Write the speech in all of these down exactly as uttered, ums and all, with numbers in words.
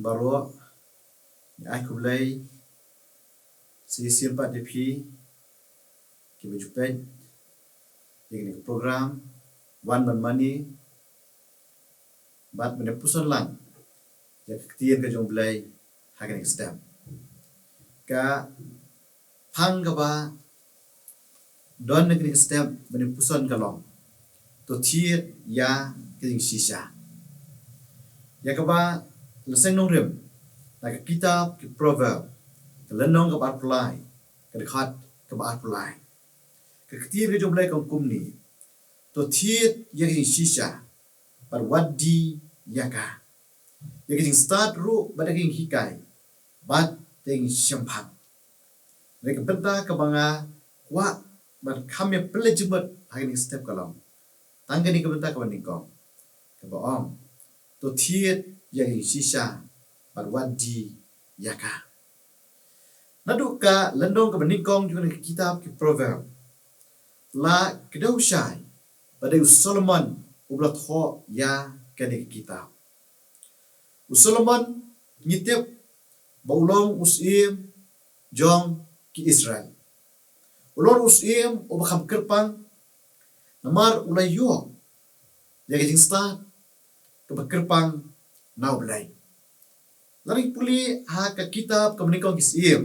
Baroh, ngi ai khublei shisien pat ïa phi kiba ju peit ïa kane ka program Wan ban mane bad ban ïa puson lang ïa ka ktien ka jong U Blei ha kane ka step. Ka phang kaba don ha kane ka step ban ïa puson ka long: To thied ïa ka jingshisha. Ïa kaba la seng nongrim na ka kitab ki Proverb, ka lynnong kaba arphew lai, ka dkhot kaba arphew lai. Ka ktien ka jong U Blei ka ong kumne: To thied ïa ka jingshisha bad wad die ïa ka, ïa ka jingstad ruh bad ïa ka jinghikai bad ïa ka jingshemphang. Dei ka bynta kaba nga kwah ban kham ïa pynleit jingmut ha kane ka step ka long tang kane ka bynta kaba nyngkong, kaba ong: To thied ïa ka jingshisha bad wad die ïa ka. Naduh ka lynnong kaba nyngkong jong kane ka kitab ki Proverb, la kdew shai ba dei u Solomon uba la thoh ïa kane ka kitab. U Solomon ngi tip ba u long u syiem jong ki Israel. U long u syiem uba kham kyrpang namar u la ïoh ïa ka jingstad kaba kyrpang na U Blei. Lada ngi pule ha ka kitab kaba nyngkong ki Syiem,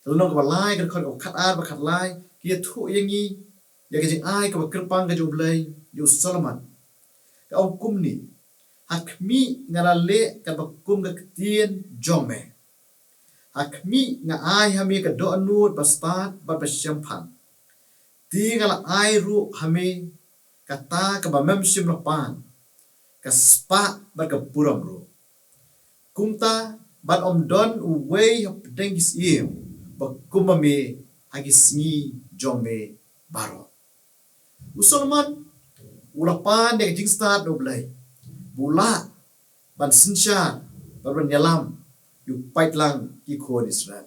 ka lynnong kaba lai, ka dkhot kaba khatar bad khatlai, ki ïathuh ïa ngi ïa ka jingai kaba kyrpang ka jong U Blei ïa u Solomon. Ka ong kumne: Ha khmih, nga la leh katba kum ka ktien jong me. Ha khmih, nga ai ha me ka dohnud ba stad bad ba shemphang. Te nga la ai ruh ha me kata kaba mem shym la pan, ka spah bad ka burom ruh. Kumta, bad ym don uwei hapdeng ki syiem ba kum ma me ha ki sngi jong me baroh. U Solomon u la pan ïa ka jingstad na U Blei ba u lah ban synshar bad ban ïalam ïa u paidlang ki khun Israel.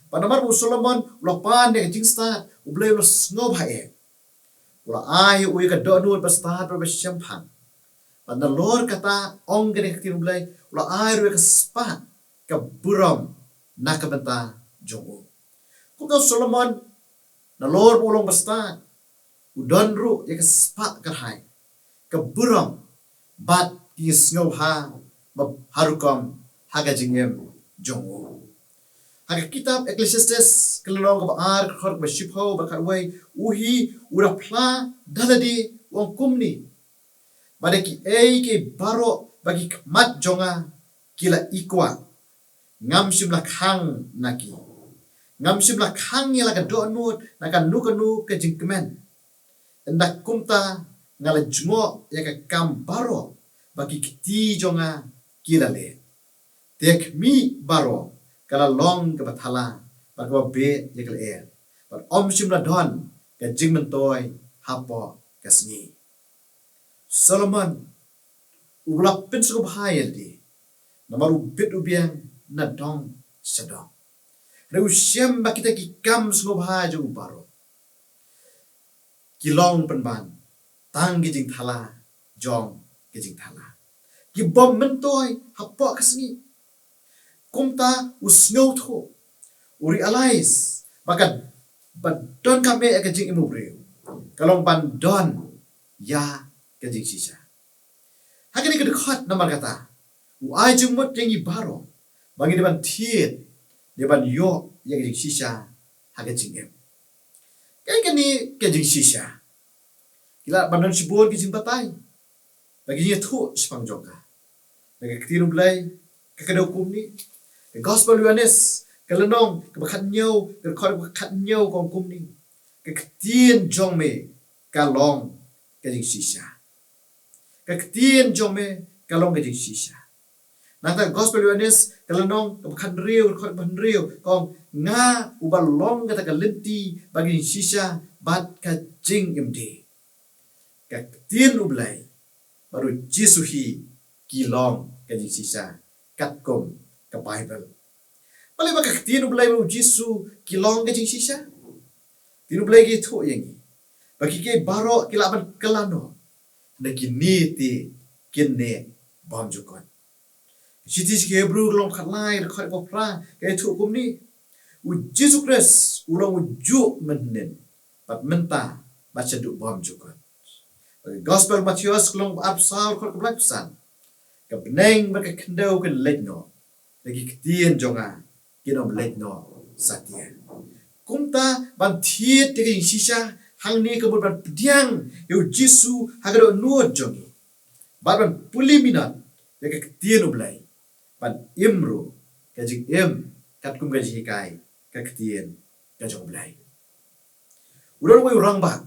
Bad namar ba u Solomon u la pan ïa ka jingstad, U Blei u la sngewbha eh. U la ai ïa u ïa ka dohnud ba stad bad ba shemphang. Bad nalor kata, ong kane ka ktien U Blei, u la ai ruh ïa ka spah ka burom na ka bynta jong u. Kumta u Solomon, nalor ba u long ba stad, u don ruh ïa ka spah kyrhai, ka burom bad ka jingsngewbha ba ha rukom ha ka jingim jong u. Ha ka kitab Ecclesiastes, ka lynnong kaba ar, ka dkhot kaba shiphew bad khatwei, u hi u da phla da lade, u ong kumne: Ba dei kiei kiei baroh ba ki khmat jong nga ki la i kwah, ngam shym la khang na ki. Ngam shym la khang ïa la ka dohnud na kano kano ka jingkmen. Ynda kumta, nga la jngoh ïa ka kam baroh ba ki kti jong nga ki la leh. Te khmih baroh ka la long kaba thala bad kaba beh ïa ka lyer, bad ym shym la don ka jingmyntoi hapoh ka sngi. Solomon u la pynsngewbha ïa lade namar u bit u biang na dong sha dong. Hynrei u shem ba kita ki kam sngewbha jong u baroh ki long pynban tang ki jingthala jong ki jingthala, ki bym myntoi hapoh ka sngi. Kumta u sngewthuh, u realize ba ka, ba donkam eh ïa ka jingim u briew ka long ban don ïa ka jingshisha. Ha kane ka dkhot namar kata u ai jingmut ïa ngi baroh ba ngi dei ban thied, dei ban ïoh ïa ka jingshisha ha ka jingim. Kaei kane ka jingshisha? Ki lah ban don shibun ki jingbatai ba ki jingïathuh shaphang jong ka. Na ka ktien U Blei ka kdew kumne. Ka Gospel Ïoannis, ka lynnong kaba khathynñiew, ka dkhot kaba khathynñiew ka ong kumne: Ka ktien jong me ka long ka jingshisha. Ka ktien jong me ka long ka jingshisha. Nangta Gospel Ïoannis, ka lynnong kaba khathynriew, ka dkhot kaba hynriew ka ong: Nga uba long kata ka lynti bad ka jingshisha bad ka jingim die. Ka ktien U Blei bad U Jisu hi ki long ka jingshisha katkum ka Baibl. Balei ba ka ktien U Blei bad U Jisu ki long ka jingshisha? Ktien U Blei ka ïathuh ïa ngi ba ki kiei baroh ki lah ban kylla noh, hynrei kine te kin neh bymjukut. Shithi sha ki Hebru lynnong khatlai, dkhot kaba phra ka ïathuh kumne: U Jisu Khrist u long u juh mynhynnin, bad mynta, bad shaduh bymjukut. Gospel Mathaios lynnong arphew saw, dkhot kaba laiphew san: Ka bneng bad ka khyndew kin leit noh, da ki ktien jong nga kin ym leit noh satia. Kumta ban thied ïa ka jingshisha hangne ka mut ban pdiang ïa u Jisu ha ka dohnud jong ngi, bad ban pule minot ïa ka ktien U Blei, ban im ruh ka jingim katkum ka jinghikai ka ktien ka jong U Blei. U don uwei u rangbah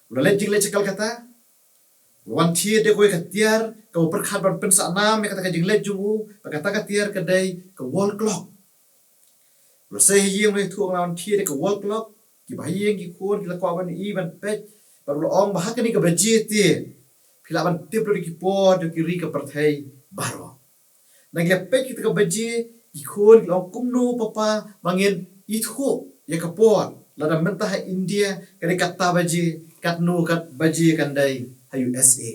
u la leit jingleit sha Calcutta. U la wan thied ïa kawei ka tiar kaba pyrkhat ban pynsah nam ïa kata ka jingleit jong u, bad kata ka tiar ka dei ka wall clock. U la sei ha ïing, u la ïathuh, nga la wan thied ïa ka wall clock. Kiba ha ïing ki khun ki la kwah ban ïohi, ban peit. Bad u la ong ba ha kane ka baje te phi lah ban tip lut ïa ki por jong ki ri ka pyrthei baroh. Nangta ki la peit ïa kata ka baje, ki khun ki la ong, kumno papa ba ngin ithuh ïa ka por, lada mynta ha India ka dei katta baje, katno kat baje kan dei ha U S A.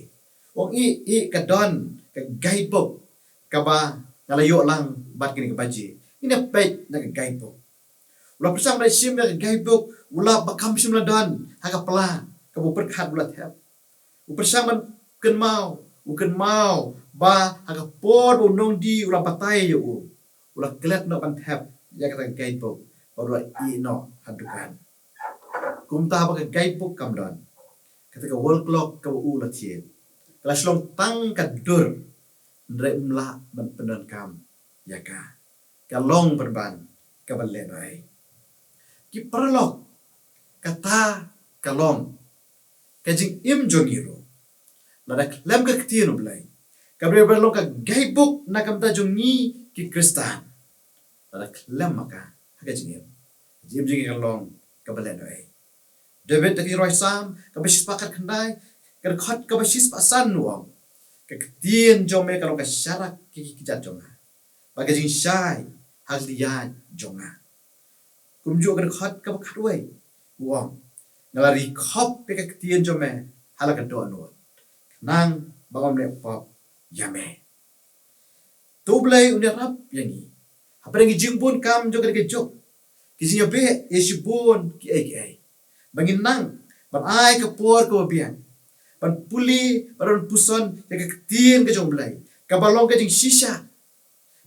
U ong, ïeh, ïeh, ka don ka guidebook kaba nga la ïoh lang bad kane ka baje. Ngin ïa peit na ka guidebook. U la pyrshang ban shim ïa ka guidebook, u la, ba kam shym la don ha ka pla kaba u pyrkhat, u la thep. U pyrshang ban kynmaw, u kynmaw ba ha ka por ba u nongdie u la batai ïa u, u la klet noh ban thep ïa kata ka guidebook, bad u la ïeh noh ha dukan. Kumta ba ka guidebook kam don, kata ka wall clock kaba u la thied ka la shu long tang ka dur, hynrei um lah ban pyndonkam ïa ka. Ka long pynban kaba lehnohei. Ki paralok, kata ka long ka jingim jong ngi ruh. Lada khlem ka ktien U Blei, kaba dei ban long ka guidebook na ka bynta jong ngi ki Khristan, lada khlem ma ka ha ka jingim, ka jingim jong ngi kan long kaba lehnohei. David ha ka jingrwai Salm kaba shispah khatkhyndai, ka dkhot kaba shispah san, u ong, ka ktien jong me ka long ka sharak ha ki kjat jong nga, bad ka jingshai ha ka lyer jong nga. Kumjuh ka dkhot kaba khatwei, u ong, nga la ri khop ïa ka ktien jong me ha la ka dohnud, khnang ba ngam leh pop ïa me. To U Blei un ïarap ïa ngi hapdeng ki jingbun kam jong kane ka juk, ki jingïabeh ïa shibun kiei kiei, ba ngin nang ban ai ka por kaba biang ban pule, ban puson ïa ka ktien ka jong U Blei, kaba long ka jingshisha,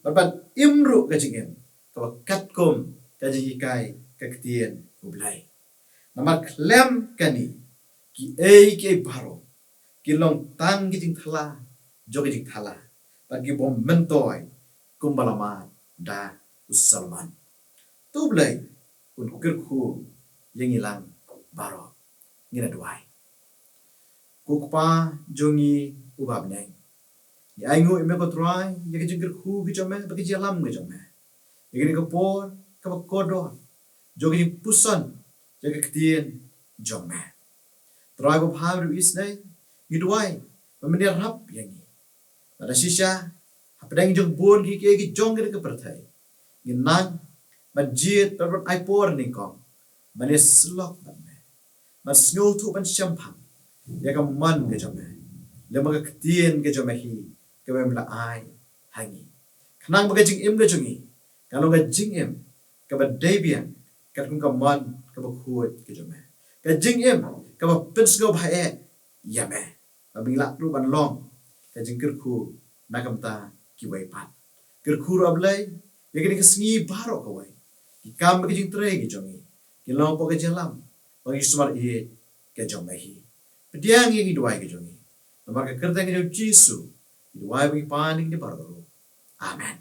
bad ban im ruh ka jingim kaba katkum ka jinghikai ka ktien U Blei. Namar khlem kane, kiei kiei baroh ki long tang ki jingthala jong ki jingthala, bad ki bym myntoi, kumba la mad da u Solomon. To U Blei un kyrkhu ïa ngi lang baroh. Ngin ïa duwai. Ko Kpa jong ngi uba ha bneng, ngi ainguh ïa me ko Trai ïa ka jingkyrkhu ka jong me bad ka jingïalam ka jong me ïa kane ka por kaba kordor jong ka jingpuson ïa ka ktien jong me. Trai babha, ha kane ka sngi ngi duwai ba men ïarap ïa ngi, lada shisha hapdeng jong bun kiei kiei ki jong kane ka pyrthei, ngin nang ban jied bad ban ai por nyngkong ban ïasyllok bad me, ban sngewthuh ban shemphang ïa ka mon ka jong me lem bad ka ktien ka jong me hi, kaba me la ai ha ngi, khnang ba ka jingim ka jong ngi kan long ka jingim kaba dei biang katkum ka mon kaba khuid ka jong me, ka jingim kaba pynsngewbha eh ïa me, ba ngi lah ruh ban long ka jingkyrkhu na ka bynta kiwei pat. Kyrkhu ruh, A Blei, ïa kane ka sngi baroh kawei, ki kam bad ki jingtrei ki jong ngi kin long hapoh ka jingïalam bad ka jingsumar ïeit ka jong me hi. Pdiang ïa ka jingduwai ka jong ngi, namar ka kyrteng ka jong U Jisu ngi duwai bad ngi pan ïa kine baroh ruh. Amen.